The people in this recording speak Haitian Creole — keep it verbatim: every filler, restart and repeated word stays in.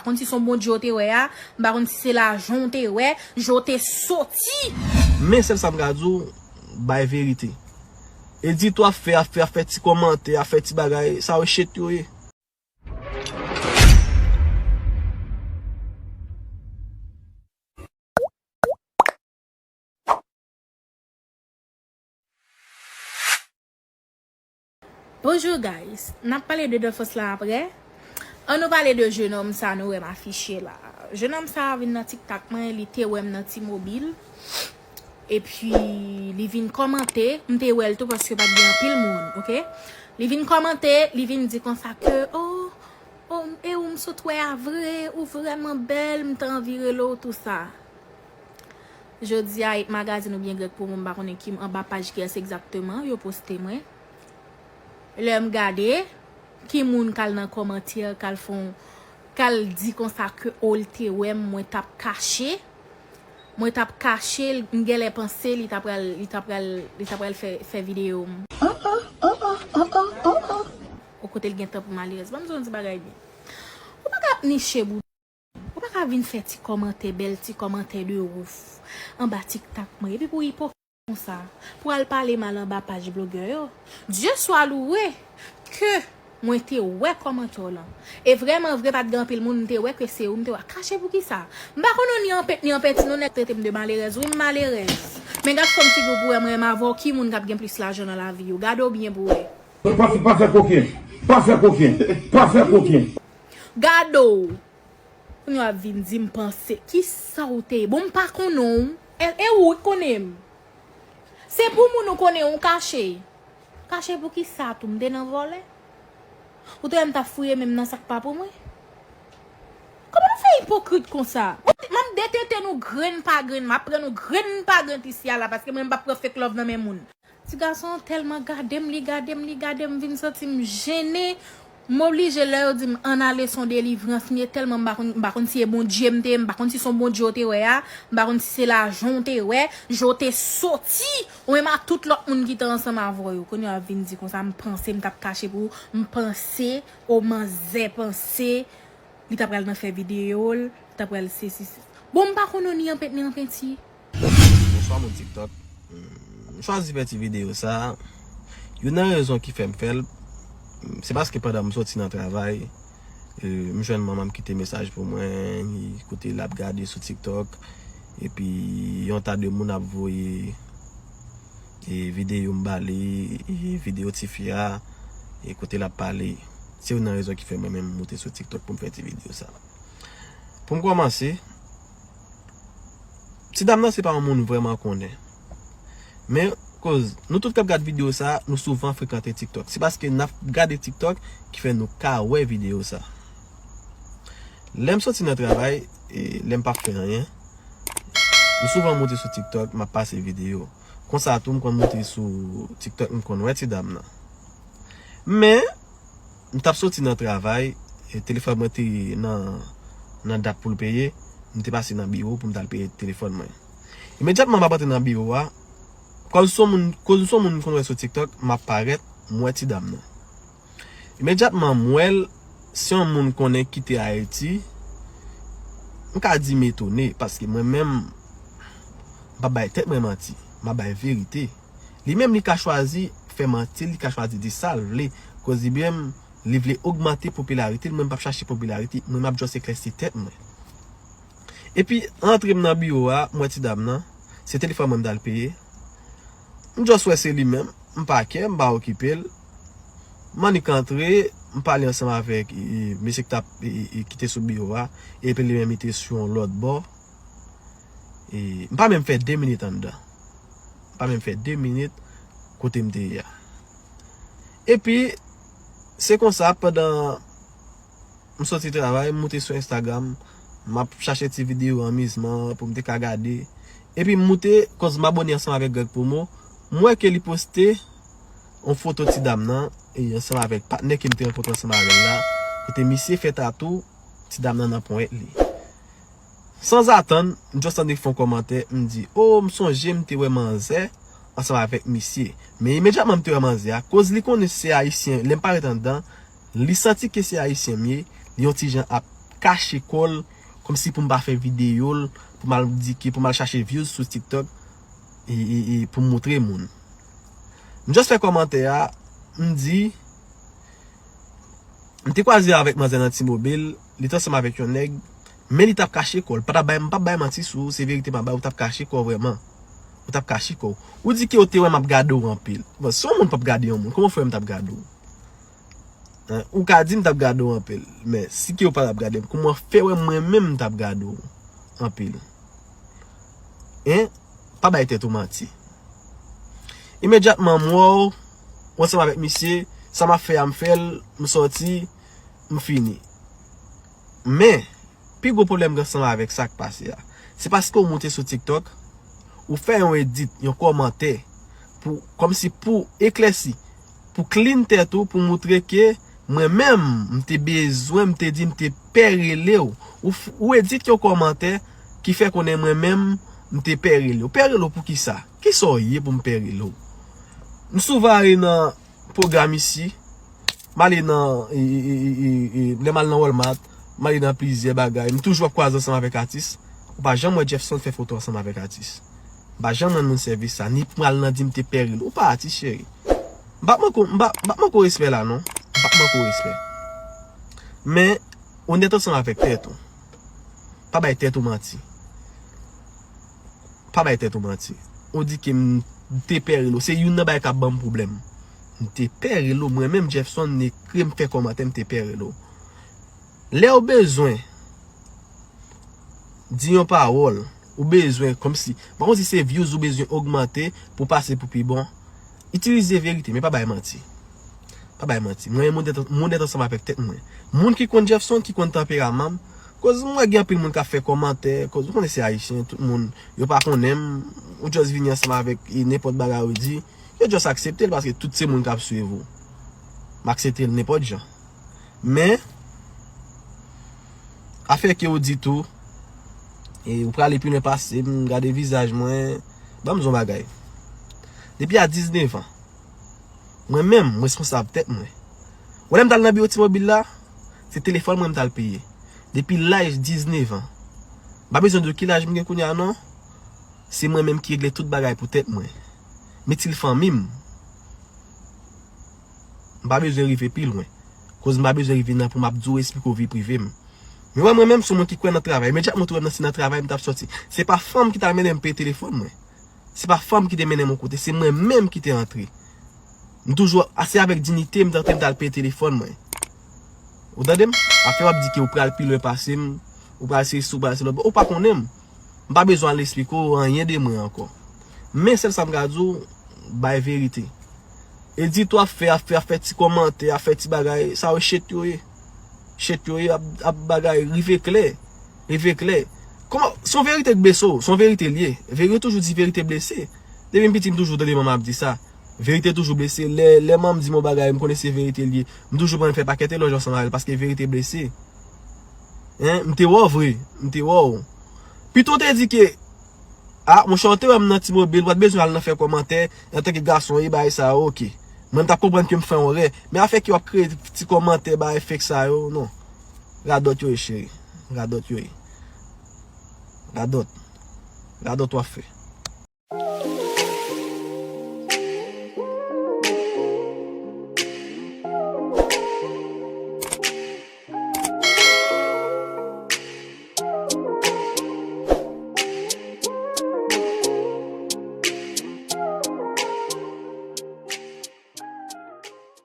konn si se yon Bondye w te wè a, m pa konn si se lajan w te wè, jan w te soti. Men sèl sa m ka di w, bay verite. Edito ap fè, ap fè, ap fè ti kòmantè, ap fè ti bagay, sa yo shit yo ye. Bonjour guys, n ap pale de Dolphos la apre. An nou pale de jenòm sa nou wè m afiche la. Jenòm sa vin nan TikTok mwen, li te wè m nan T-Mobile. Epi li vin kòmante, m te wè l tou paske pa t gen anpil moun, oke? Li vin kòmante, li vin di konsa ke, oh, oh, e ou m sot wè a vre, ou vrèman bèl, m ta anvi rele w tou sa. Jodi a, It Magazine oubyen Grèk Promo, m pa konnen ki anba paj kiyès egzakteman, yo poste mwen. Lè m gade, ki moun k al nan kòmantè, k al fè yon, k al di konsa ke, o, l te wè m, mwen t ap kache. Mwen t ap kache l, m genlè panse li ta pral, li ta pral, li ta pral fè, fè videyo m. O kote l gen tan pou malerèz. Ban m di w yon ti bagay byen. Ou pa ka ap niche bouda. Ou pa ka vin fè ti kòmantè, bèl ti kòmantè de ouf anba TikTok mwen. Epi pou ipokrit konsa, pou al pale mal anba paj blogè yo. Dye swa louwe ke mwen te wè kòmantè w lan. E vrèman vre, pa t gen anpil moun, m te wè ke se ou, m te wè. Kache pou kisa? M pa konn ou ni an pent ni an penti, non, nèg trete m de malerèz. Wi, m malerèz. Men gad fòm figi w pou wè mwen menm avè w, ki moun k ap gen plis lajan nan lavi yo. Gade w byen pou wè. Pa, pa fè koken. Pa fè koken. Pa fè koken. Gade w. Kounye a w ap vin di m panse. Kisa w te ye? Bon, m pa konnen w. E, e ou k konnen m? Se pou moun ou konnen w kache. Kache pou kisa tou? M te nan vòlè? Ou te wè m t ap fouye men m nan sa k pa pou mwen? Kòman nou fè ipokrit konsa? M ap detente nou grenn pa grenn, m ap pran nou grenn pa grenn isi a la, paske mwen m p ap pran fake love nan men moun. Ti gason an tèlman gade m, li gade m, li gade m, vin santi m jennen. M oblije, lè yo di m ann ale, se yon delivrans m ye, tèlman m pa konn, m pa konn si e Bondye m te ye, m pa konn si se yon Bondye w te wè a, m pa konn si se lajan w te wè, jan w te soti, ou menm ak tout lòt moun ki te ansanm avè w yo. Kounye a w ap vin di konsa, m panse m t ap kache pou ou, m panse, o manzè panse, li ta pral nan fè videyo l, li ta pral sesi, se. Bon, m pa konn ou ni an pent ni an penti. Bonswa moun TikTok. M chwazi fè ti videyo sa. Youn nan rezon ki fè m fè l, se paske pandan m soti nan travay, e, m jwenn manman m kite mesaj pou mwen, li kote l ap gade sou TikTok. Epi yon ta de moun ap voye, e, videyo m ba li, e, videyo tifi a, e, kote l ap pale. Se youn nan rezon ki fè mwen menm m moute sou TikTok pou m fè ti videyo sa. Pou m kòmanse, ti dam nan se pa yon moun m vrèman konnen. Men, koz, nou tout k ap gad videyo sa, nou souvan frekante TikTok. Se paske n ap gade TikTok ki fè nou ka wè videyo sa. Lè m soti nan travay, e lè m p ap fè anyen, m souvan moute sou TikTok, m ap pase videyo. Konsa tou, m konn moute sou TikTok, m konn wè ti dam nan. Men, m t ap soti nan travay, e telefòn mwen te nan, nan dat pou l peye, m te pase nan biwo pou m t al peye telefòn mwen. Imedyatman m ap antre nan biwo a, koz se yon moun, koz se yon moun m konn wè sou TikTok, m ap parèt, m wè ti dam nan. Imedyatman m wè l, se yon moun m konnen ki te Ayiti, m ka di m etone, paske mwen menm, m p ap bay tèt mwen manti, m ap bay verite. Li menm, li ka chwazi fè manti, li ka chwazi di sa l vle. Koz li menm, li vle ogmante popilarite l, mwen m p ap chache popilarite, mwen m ap just eklèsi tèt mwen. Epi, antre m nan biwo a, m wè ti dam nan, se telefòn mwen m t al peye. M just wè se li menm, m pa kè, m pa okipe l. M annik antre, m pale ansanm avèk, e, mesye ki t ap, e, e, e, ki te sou biwo a, epi li menm li te sou yon lòt bò. E, m pa menm fè de minit anndan. M pa menm fè de minit kote m te ye a. Epi, se konsa, pandan m soti travay, m moute sou Instagram, m ap chache ti videyo anmizman pou m te ka gade. Epi m moute, koz m abòne ansanm avèk Greg Promo, m wè ke li poste yon foto ti dam nan, e ansanm avèk patnè ke m te rankontre ansanm avè l la, kote misye fè tatou ti dam nan nan ponyèt li. Sanzatann, m just annik fè yon kòmantè, m di, "O, m sonje m te wè manzè ansanm avèk misye." Men imedyatman m te wè manzè a, koz li konnen se ayisyen, lè m parèt anndan, li santi ke se ayisyen m ye, li yon ti jan ap kache kò l, kòmsi pou m pa fè videyo l, pou m al di ke, pou m al chache views sou TikTok, e, e, e pou m moutre moun. M just fè kòmantè a, m di, m te kwaze avèk manzè nan T-Mobile, li t ansanm avèk yon nèg, men li t ap kache kò l. Pa t ap bay, m p ap bay manti sou ou, se verite m ap bay, ou t ap kache kò w vrèman. Ou t ap kache kò w. Ou di ke ou te wè m ap gade w anpil. Bon, si yon moun p ap gade yon moun, kòman w fè wè m t ap gade w? Hein? Ou ka di m t ap gade w anpil, men si ke w pa t ap gade m, kòman w fè wè mwen menm m t ap gade w anpil? Hein? Pa bay tèt ou manti. Imedyatman m wè w, w ansanm avèk misye, sa m ap fè a m fè l, m sòti, m fini. Men, pi gwo pwoblèm gen ansanm avèk sa k pase a, se paske w moute sou TikTok, ou fè yon edit, yon kòmantè, pou, kòmsi pou eklèsi, pou clean tèt ou, pou moutre ke mwen menm, m te bezwen, m te di m te pè rele w. Ou, f- ou edit yon kòmantè ki fè konnen mwen menm, m te pè rele w. Pè rele w pou kisa? Kisa w ye pou m pè rele w? M souvan ale nan pwogram isi, m ale nan, e, e, e, e, e, lè m al nan Walmart, m ale nan plizyè bagay. M toujou ap kwaze ansanm avèk atis. Ou pa janm wè Jeffson fè foto ansanm avèk atis. M pa janm rann moun sèvis sa, ni pou m al nan di m te pè rele w. Ou pa atis, cheri. M p ap manke w, m p ap, m p ap manke w respè la, non. M p ap manke w respè. Men, onèt ansanm avèk tèt ou. Pa bay tèt ou manti. Pa bay tèt ou manti. Ou di ke m te pè rele w. Se youn nan bagay k ap ban m pwoblèm. M te pè rele w. Mwen menm, Jeffson, m ekri, m fè kòmantè, m te pè rele w. Lè w bezwen di yon pawòl, ou bezwen, kòmsi, m pa konn si se views ou bezwen ogmante pou pase pou pi bon, itilize verite, men pa bay manti. Pa bay manti. Mwen, m onèt, m onèt ansanm avèk tèt mwen. Moun ki konn Jeffson, ki konn tanperaman m, koz m wè gen anpil moun k ap fè kòmantè, koz ou konnen se ayisyen, tout moun, yo pa konnen m, ou just vini ansanm avèk, e, nenpòt bagay ou di, yo just aksepte l paske tout se moun k ap swiv ou. M aksepte l nenpòt jan. Men, afè ke ou di tou, e ou prale pi lwen pase m, gade vizaj mwen, ban m di yon bagay. Depi a diznèf an, mwen menm, m responsab tèt mwen. Ou wè lè m t al nan biwo T-Mobile la, se telefòn mwen m t al peye. Depi laj diznèf an. M pa bezwen di w ki laj m gen kounye a non. Se mwen menm ki regle tout bagay pou tèt mwen. M itil fanmi m. M pa bezwen rive pi lwen. Koz m pa bezwen rive nan pou m ap di w, eksplike w vi prive m. Men wè mwen menm, se yon moun ki kwè nan travay. Imedyatman ou te wè m nan, se nan travay m t ap sòti. Se pa fanm ki t al mennen m peye telefòn mwen. Se pa fanm ki te mennen m yon kote, se mwen menm ki te antre. M toujou, a, se avèk diyite m t antre, m t al peye telefòn mwen. Ou tande m? Afè w ap di ke ou pral pi lwen pase m, ou pral se isi, ou pral se lòt bò, ou pa konnen m. M pa bezwen al eksplike w anyen de mwen ankò. Men sèl sa m ka di w, bay verite. Edit ou ap fè, ap fè, ap fè ti kòmantè, ap fè ti bagay, sa yo shit yo ye. Shit yo ye, ap, ap bagay, rive klè. Rive klè. Kòman, se yon verite k blese w, se yon verite l ye. Veri-, yo toujou di verite blese. Depi m piti, m toujou tande manman ap di sa. Verite toujou blese. Lè, lè manman m di m yon bagay, m konnen se verite l ye. M toujou pran fè pakèt elòj ansanm avè l paske verite blese. Hein, m te wè w vre. M te wè w. Pito w te di ke, a, monchè, w te wè m nan T-Mobile, w pa t bezwen al nan fè kòmantè, antanke gason, e bagay sa yo, oke. Mwen, m t ap konprann ke m fè yon erè. Men afè ke w ap kreye ti kòmantè, bagay fake sa yo, non. Radòt yo ye, cheri. Radòt yo ye. Radòt. Radòt w ap fè.